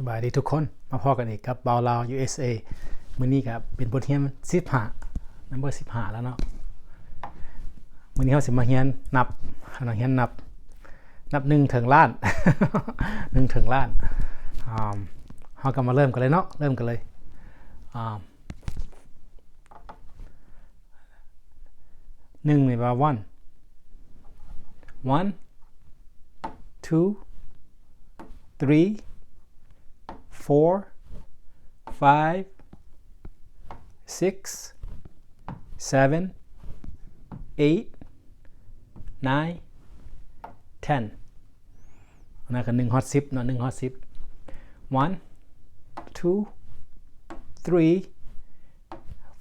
ສະບາຍດີທຸກຄົນ ມາພໍ້ກັນອີກກັບບ່າວລາວ ຢູເອສເອ ມື້ນີ້ກໍເປັນບົດຮຽນສິບຫ້າ ນຳເບີສິບຫ້າແລ້ວເນາະ. ມື້ນີ້ເຮົາຊິມາຮຽນນັບ ເຮົາຮຽນນັບ ນັບໜຶ່ງເຖິງລ້ານ ໜຶ່ງເຖິງລ້ານ. ອາ ເຮົາກໍມາເລີ່ມກັນເລີຍເນາະ ເລີ່ມກັນເລີຍ. ອາ ໜຶ່ງນີ້ວ່າ one one two three four five six seven eight nine ten. ອັນນັ້ນກໍໜຶ່ງຮອດສິບເນາະ ໜຶ່ງຮອດສິບ. One two three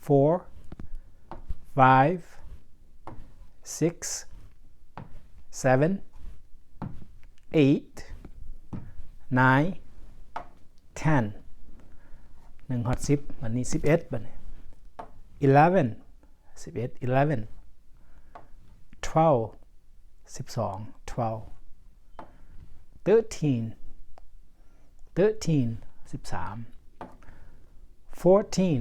four five six seven eight nine ten. ໜຶ່ງຮອດສິບ ບັດນີ້ສິບເອັດ ບັດນີ້ eleven ສິບເອັດ eleven. Twelve ສິບສອງ twelve. Thirteen thirteen ສິບສາມ. Fourteen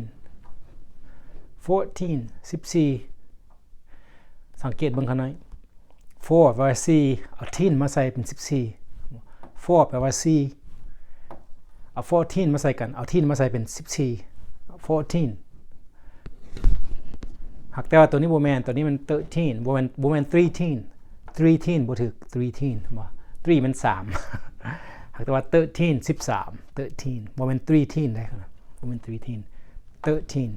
fourteen ສິບສີ່. ສັງເກດເບິ່ງຂ້າງໃນ four ແປວ່າສີ່ ເອົາ teen ມາໃສ່ເປັນສິບສີ່. Four ແປວ່າສີ່ ເອົາ fourteen ມາໃສ່ກັນ ເອົາ teen ມາໃສ່ເປັນສິບສີ່. Fourteen ຫາກແຕ່ວ່າຕົວນີ້ບໍ່ແມ່ນ ຕົວນີ້ມັນ thirteen ບໍ່ແມ່ນ ບໍ່ແມ່ນ thirteen. Thirteen ບໍ່ຖືກ thirteen ບໍ່ three ມັນສາມ. ຫາກແຕ່ວ່າ thirteen ສິບສາມ thirteen ບໍ່ແມ່ນ thirteen ເດ້ ບໍ່ແມ່ນ thirteen. Thirteen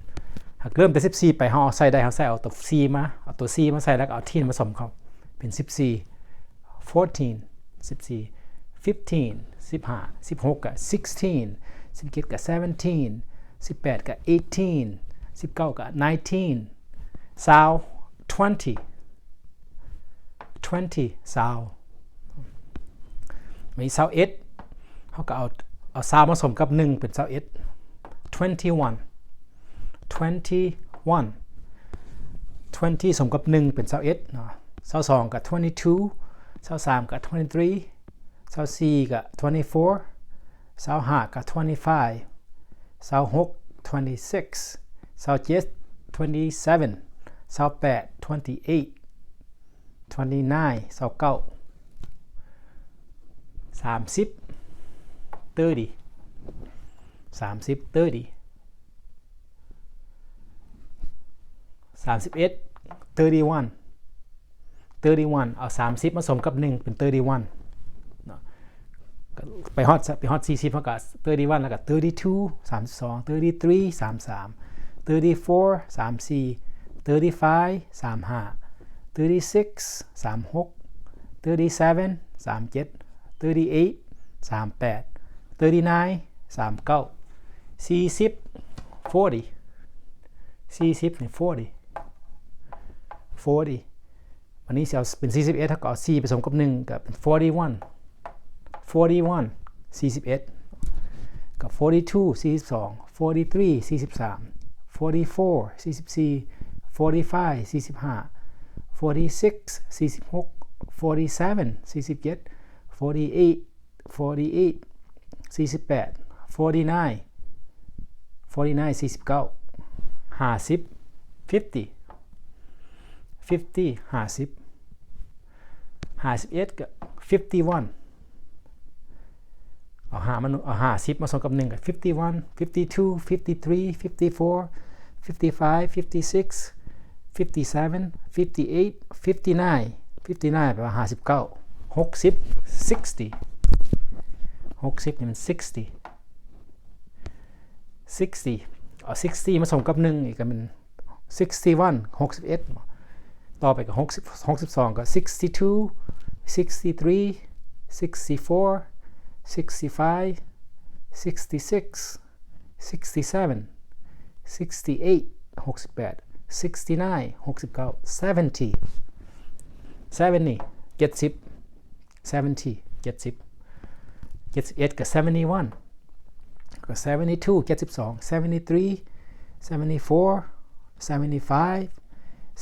ຫາກເລີ່ມແຕ່ສິບສີ່ໄປ ເຮົາເອົາໃສ່ໄດ້ ເຮົາໃສ່ເອົາຕົວສີ່ມາ ເອົາຕົວສີ່ມາໃສ່ ແລ້ວກໍເອົາ teen ມາສົມເຂົ້າເປັນສິບສີ່. Fourteen ສິບສີ່. Fifteen ສິບຫ້າ. ສິບຫົກ ກໍ sixteen. ສິບເຈັດ ກໍ seventeen. ສິບແປດ ກໍ eighteen. ສິບເກົ້າ ກໍ nineteen. ຊາວ twenty twenty ຊາວ. ມີຊາວເອັດ ເຮົາກໍເອົາ ເອົາຊາວມາສົມກັບໜຶ່ງເປັນຊາວເອັດ. Twenty-one twenty-one. Twenty ສົມກັບໜຶ່ງເປັນຊາວເອັດເນາະ. ຊາວສອງກໍ twenty-two. ຊາວສາມກໍ twenty-three. ຊາວສີ່ກໍ twenty-four. ຊາວຫ້າກໍ twenty-five. ຊາວຫົກ twenty-six. ຊາວເຈັດ twenty-seven. ຊາວແປດ twenty-eight. Twenty-nine ຊາວເກົ້າ. ສາມສິບ thirty. ສາມສິບ thirty. ສາມສິບເອັດ thirty-one. Thirty-one ເອົາສາມສິບມາສົມກັບໜຶ່ງເປັນ thirty-one ເນາະ. ໄປຮອດ ໄປຮອດສີ່ສິບ ເຮົາກໍ thirty-one ແລ້ວກໍ thirty-two ສາມສິບສອງ. Thirty-three ສາມສິບສາມ. Thirty-four ສາມສິບສີ່. Thirty-five ສາມສິບຫ້າ. Thirty-six ສາມສິບຫົກ. Thirty-seven ສາມສິບເຈັດ. Thirty-eight ສາມສິບແປດ. Thirty-nine ສາມສິບເກົ້າ. ສີ່ສິບ forty. ສີ່ສິບນີ້ forty. Forty. ບາດນີ້ຊິເອົາເປັນສີ່ສິບເອັດ ເຮົາກໍເອົາສີ່ປະສົມກັບໜຶ່ງ ກໍເປັນ forty-one. Forty-one ສີ່ສິບເອັດ. ກໍ forty-two ສີ່ສິບສອງ. Forty-three ສີ່ສິບສາມ. Forty-four ສີ່ສິບສີ່. Forty-five ສີ່ສິບຫ້າ. Forty-six ສີ່ສິບຫົກ. Forty-seven ສີ່ສິບເຈັດ. Forty-eight forty-eight ສີ່ສິບແປດ. Forty-nine forty-nine ສີ່ສິບເກົ້າ. ຫ້າສິບ fifty. Fifty ຫ້າສິບ. ຫ້າສິບເອັດ ກໍ fifty-one. ເອົາຫ້າມາ ເອົາຫ້າສິບມາສົມກັບໜຶ່ງ ກໍ fifty-one. Fifty-two. Fifty-three. Fifty-four. Fifty-five. Fifty-six. Fifty-seven. Fifty-eight. Fifty-nine. Fifty-nine ແປວ່າຫ້າສິບເກົ້າ. ຫົກສິບ sixty. ຫົກສິບນີ້ມັນ sixty. Sixty ເອົາ sixty ມາສົມກັບໜຶ່ງອີກ ກໍເປັນ sixty-one ຫົກສິບເອັດ. ຕໍ່ໄປກໍ ຫົກສິບ ຫົກສິບສອງ ກໍ sixty-two. Sixty-three. Sixty-four. Sixty-five. Sixty-six. Sixty-seven. Sixty-eight ຫົກສິບແປດ. Sixty-nine ຫົກສິບເກົ້າ. Seventy. Seventy ເຈັດສິບ. Seventy ເຈັດສິບ. ເຈັດສິບເອັດ ກໍ seventy-one. ກໍ seventy-two ເຈັດສິບສອງ. Seventy-three. Seventy-four. Seventy-five.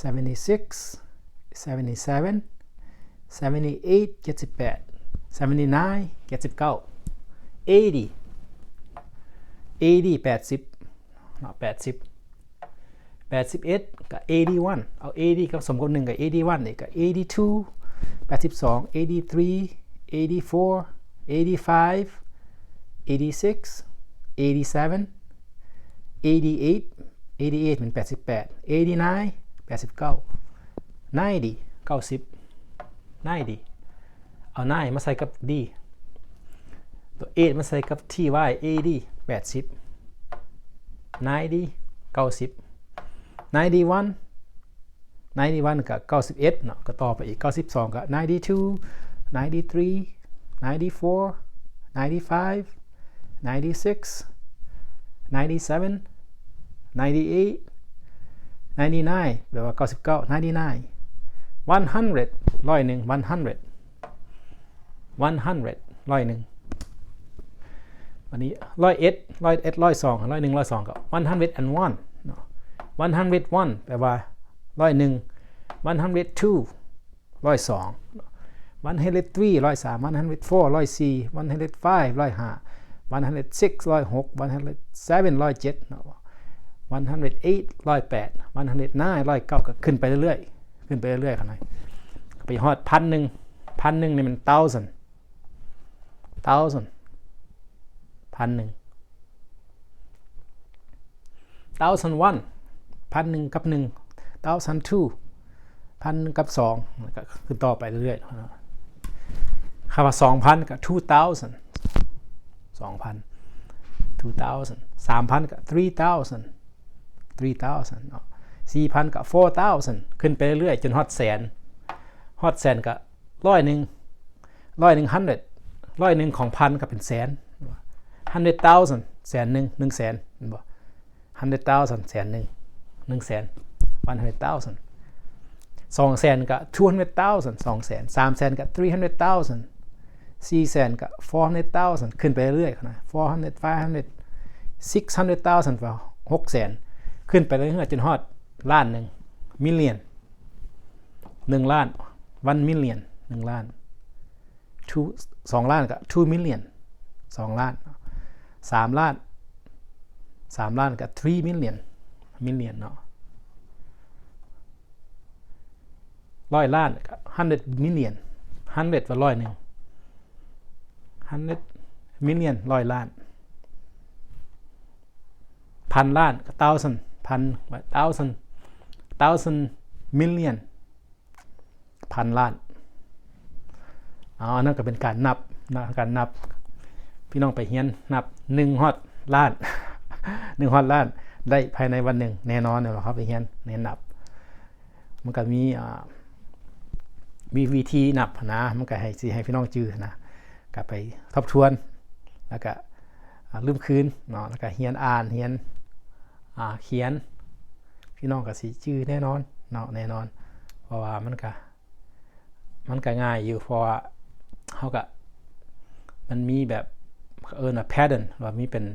Seventy-six. Seventy-seven. Seventy-eight ເຈັດສິບແປດ. Seventy-nine ເຈັດສິບເກົ້າ. Eighty AD แปดสิบ ເນາະ แปดสิบ แปดสิบเอ็ด ກໍ AD one ເອົາ AD ກັບ ສົມກັບ หนึ่ง ກໍ AD one ນີ້ ກໍ AD two แปดสิบสอง AD three AD four AD five AD six AD seven AD eight AD eight ແມ່ນ แปดสิบแปด AD nine แปดสิบเก้า ninety เก้าสิบ ninety ເອົາ nine ມາໃສ່ກັບ D ຕົວ eight ມາໃສ່ກັບ TY AD แปดสิบ ninety เก้าสิบ ninety one ninety one ກໍ เก้าสิบเอ็ด ເນາະ ກໍຕໍ່ໄປອີກ เก้าสิบสอง ກໍ ninety two ninety three ninety four ninety five ninety six ninety seven ninety eight ninety nine ແປວ່າ เก้าสิบเก้า ninety nine one hundred ร้อยหนึ่ง one hundred one hundred ร้อยหนึ่ງ ອັນນີ້ ร้อยเอ็ด ร้อยเอ็ด ร้อยสอง ร้อยหนึ่ง ร้อยสอง ກໍ one hundred and one ເນາະ one hundred one ແປວ່າ ร้อยหนึ่ง one hundred two ร้อยสอง one hundred three ร้อยสาม one hundred four ร้อยสี่ one hundred five ร้อยห้า one hundred six ร้อยหก one hundred seven ร้อยเจ็ด เนาะ one hundred eight ร้อยแปด one hundred nine ร้อยเก้า ກໍຂຶ້ນໄປເລື້ອຍໆ ຂຶ້ນໄປເລື້ອຍໆ ຂ້າງໃນ ກໍໄປຮອດ ພັນໜຶ່ງ ພັນໜຶ່ງນີ້ມັນ thousand thousand ພັນໜຶ່ງ thousand one ພັນໜຶ່ງກັບໜຶ່ງ thousand two ພັນໜຶ່ງກັບສອງ ແລ້ວກໍຂຶ້ນຕໍ່ໄປເລື້ອຍໆ ຄຳວ່າ ສອງພັນ ກໍ two thousand ສອງພັນ two thousand ສາມພັນ ກໍ three thousand three thousand ເນາະ ສີ່ພັນ ກໍ four thousand ຂຶ້ນໄປເລື້ອຍໆ ຈົນຮອດແສນ ຮອດແສນ ກໍ ຮ້ອຍໜຶ່ງ ຮ້ອຍໜຶ່ງ hundred ຮ້ອຍໜຶ່ງຂອງພັນກໍເປັນແສນ hundred thousand ແສນໜຶ່ງ ໜຶ່ງແສນ ແມ່ນບໍ່ hundred thousand ແສນໜຶ່ງ ໜຶ່ງແສນ one hundred thousand ສອງແສນກໍ two hundred thousand ສອງແສນ ສາມແສນກໍ three hundred thousand ສີ່ແສນກໍ four hundred thousand ຂຶ້ນໄປເລື້ອຍໆ ນະ four hundred five hundred six hundred thousand ວ່າ ຫົກແສນ ຂຶ້ນໄປເລື້ອຍໆ ຈົນຮອດລ້ານໜຶ່ງ million ໜຶ່ງລ້ານ one million ໜຶ່ງລ້ານ two ສອງລ້ານກໍ two million ສອງລ້ານ ສາມລ້ານ ສາມລ້ານກໍ three million million ເນາະ ຮ້ອຍລ້ານກໍ hundred million hundred ວ່າຮ້ອຍໜຶ່ງ hundred million ຮ້ອຍລ້ານ ພັນລ້ານກໍ thousand ພັນ thousand thousand million ພັນລ້ານ ເອົາ ອັນນັ້ນກໍເປັນການນັບນະ ການນັບ ພີ່ນ້ອງໄປຮຽນນັບໜຶ່ງຮອດລ້ານ ໜຶ່ງຮອດລ້ານໄດ້ພາຍໃນວັນໜຶ່ງແນ່ນອນ ເຮົາໄປຮຽນ ຮຽນນັບ ມັນກໍມີ ອ່າ ມີວິທີນັບນະ ມັນກໍໃຫ້ ຊິໃຫ້ພີ່ນ້ອງຈື່ນະ ກໍໄປທົບທວນ ແລ້ວກໍ ອ່າ ລືມຄືນເນາະ ແລ້ວກໍຮຽນອ່ານ ຮຽນ ອ່າ ຂຽນ ພີ່ນ້ອງກໍຊິຈື່ແນ່ນອນເນາະ ແນ່ນອນ ເພາະວ່າມັນກະ ມັນກະງ່າຍຢູ່ ເພາະວ່າເຮົາກະ ມັນມີແບບ ເອີ້ນວ່າ pattern ວ່າມີເປັນ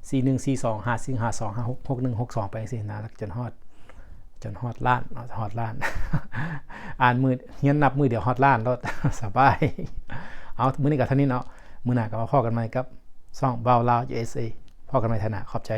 ສີ່ໜຶ່ງ ສີ່ສອງ ຫ້າສີ່ ຫ້າສອງ ຫ້າຫົກ ຫົກໜຶ່ງ ຫົກສອງ ໄປຈັ່ງຊີ້ນະ ຈົນຮອດ ຈົນຮອດລ້ານເນາະ ຮອດລ້ານ ອ່ານມື້ ຮຽນນັບມື້ດຽວຮອດລ້ານໂລດ ສະບາຍ ເອົາ ມື້ນີ້ກໍເທົ່ານີ້ເນາະ ມື້ໜ້າກໍມາພໍ້ກັນໃໝ່ກັບຊ່ອງບ່າວລາວ USA ພໍ້ກັນໃໝ່ເທື່ອໜ້າ ຂອບໃຈ.